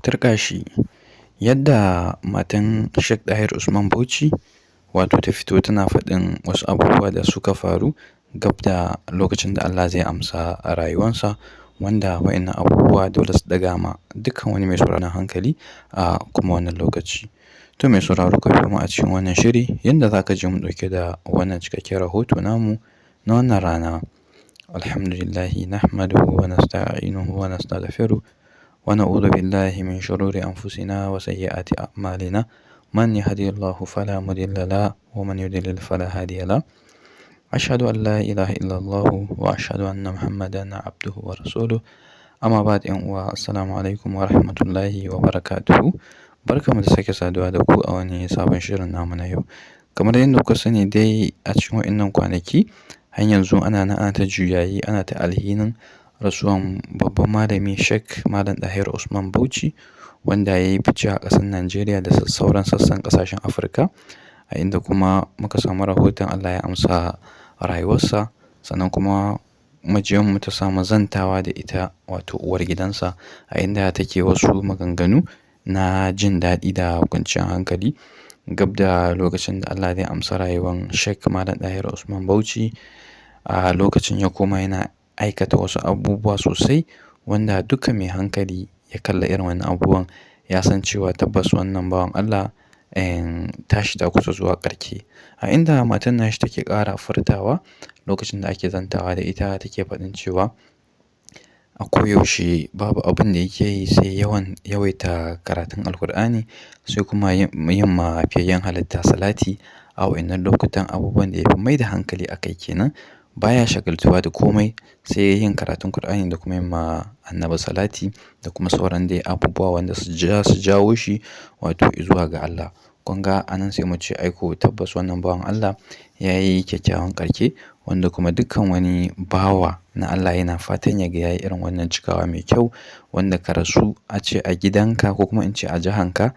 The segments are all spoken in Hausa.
Turƙashi yadda matan Sheikh Ɗahir Usman Bauchi wato ta fito tana faɗin wasu abubuwa da suka faru gab da lokacin da Allah zai amsa a rayuwansa, wanda wa'innan abubuwa dole su ɗaga ma dukkan wani mai sauraron hankali a kuma wannan lokaci. To mai sauraro, ka biyo mu a cikin wannan shiri yanda za ka ji mu ɗauke da wannan cikakken rahoto namu na wannan rana. Alhamdulillahi nahmaduhu wa nasta'inuhu wa nastaghfiruh wa na'udhu billahi min shururi anfusina wa sayyiati a'malina. Man yahdihillahu fala mudilla lah wa man yudlil fala hadiya lah. Ashhadu an la ilaha illallah wa ashhadu anna Muhammadan abduhu wa rasuluh. Amma ba'd, 'yan uwa, assalamu alaikum wa rahmatullahi wa barakatuhu. Barkanmu da sake saduwa da ku a wani sabon shirin namu na yau. Kamar yadda kuka sani dai, a cikin wa'innan kwanaki har yanzu ana nan ana ta juyayi, ana ta alhinin rasuwan babban malami Sheikh Malam Ɗahir Usman Bauchi, wanda ya yi fice a ƙasar Najeriya da sauran sassan ƙasashen Afirka, a inda kuma muka samu rahoton Allah ya amsa rayuwarsa. Sannan kuma majiyanmu ta samu zantawa da ita, wato uwar gidansa, a inda take wasu maganganu na jin daɗi da kwanciyar hankali gab da lokacin da Allah zai amsa rayuwar Sheikh Malam Ɗahir Usman Bauchi. A lokacin ya koma yana aikata wasu abubuwa sosai wanda duka mai hankali ya kalla irin wannan abubuwan ya san cewa tabbas wannan bawan Allah tashi ta kusa zuwa ƙarshe. A inda matan nashi take ƙara furtawa lokacin da ake zantawa da ita, take faɗin cewa a koyaushe babu abin da yake yi sai yawan yawaita karatun Alkur'ani, sai kuma yin ma fiyayyen halitta salati. A wa'innan lokutan, abubuwan da ya fi mai da hankali a kai kenan. Baya shagaltuwa da komai sai yin karatun Kur'ani da kuma yin ma Annabi salati da kuma sauran dai abubuwa wanda su jawo shi wato zuwa ga Allah. Kun ga anan sai mu ce ai ko tabbas wannan bawan Allah ya yi kyakkyawan ƙarshe, wanda kuma dukkan wani bawa na Allah yana fatan ya ga ya yi irin wannan cikawa mai kyau, wanda ka rasu a ce a gidanka ko kuma in ce a jihanka,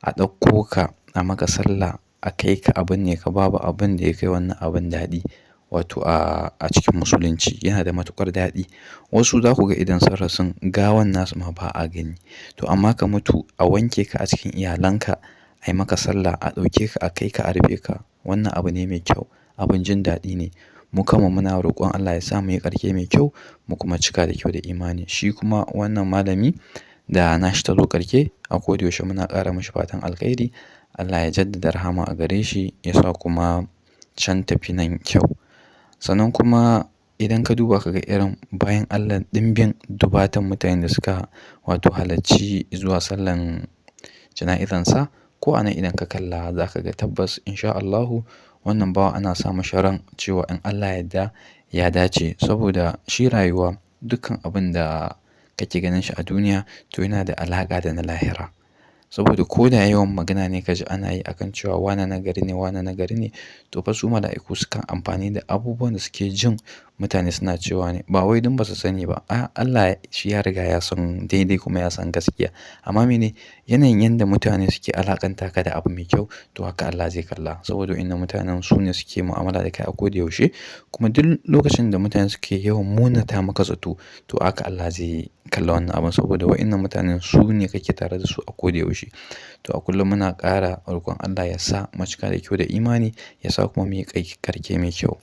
a ɗauko ka, a maka sallah, a kai ka a binne ka. Babu abin da ya kai wannan abin daɗi, wato a cikin Musulunci yana da matuƙar daɗi. Wasu za ku ga idan sun rasu, gawan nasu ma ba a gani. To amma ka mutu a wanke ka a cikin iyalanka, a yi maka sallah, a ɗauke ka, a kai ka, a rufe ka, wannan abu ne mai kyau, abin jin daɗi ne. Mu kanmu muna roƙon Allah ya sa mu yi ƙarshe mai kyau, mu kuma cika da kyau da imani. Shi kuma wannan malami da nashi ta zo ƙarshe, a koda yaushe muna ƙara mashi fatan alkhairi. Allah ya jaddada rahama a gare shi, ya sa kuma can tafi nan kyau. Sannan kuma idan ka duba ka ga irin bayin Allah, ɗimbin dubatan mutanen da suka wato halarci zuwa sallan jana'izansa, ko anan idan ka kalla za ka ga tabbas in sha Allahu wannan bawa ana sa mashi ran cewa in Allah yadda ya dace. Saboda shi rayuwa, dukkan abin da kake ganin shi a duniya, to yana da alaƙa da na lahira. Saboda ko da yawan magana ne ka ji ana yi akan cewa wane nagari ne, wane nagari ne, to fa su mala'iku sukan amfani da abubuwan da suke jin mutane suna cewa ne. Ba wai don ba su sani ba. A Allah shi ya riga ya san daidai kuma ya san gaskiya. Amma mene yanayin yanda mutane suke alaƙanta ka da abu mai kyau, to haka Allah zai kalla. Saboda wa'innan mutanen su ne suke mu'amala da kai a koda yaushe. Kuma duk lokacin da mutane suke yawan munata maka zato, to haka Allah zai kalla wannan abun, saboda wa'innan mutanen su ne kake tare da su a koda yaushe. To a kullum muna ƙara roƙon Allah ya sa mu cika da kyau da imani, ya sa kuma mu yi ƙarshe mai kyau.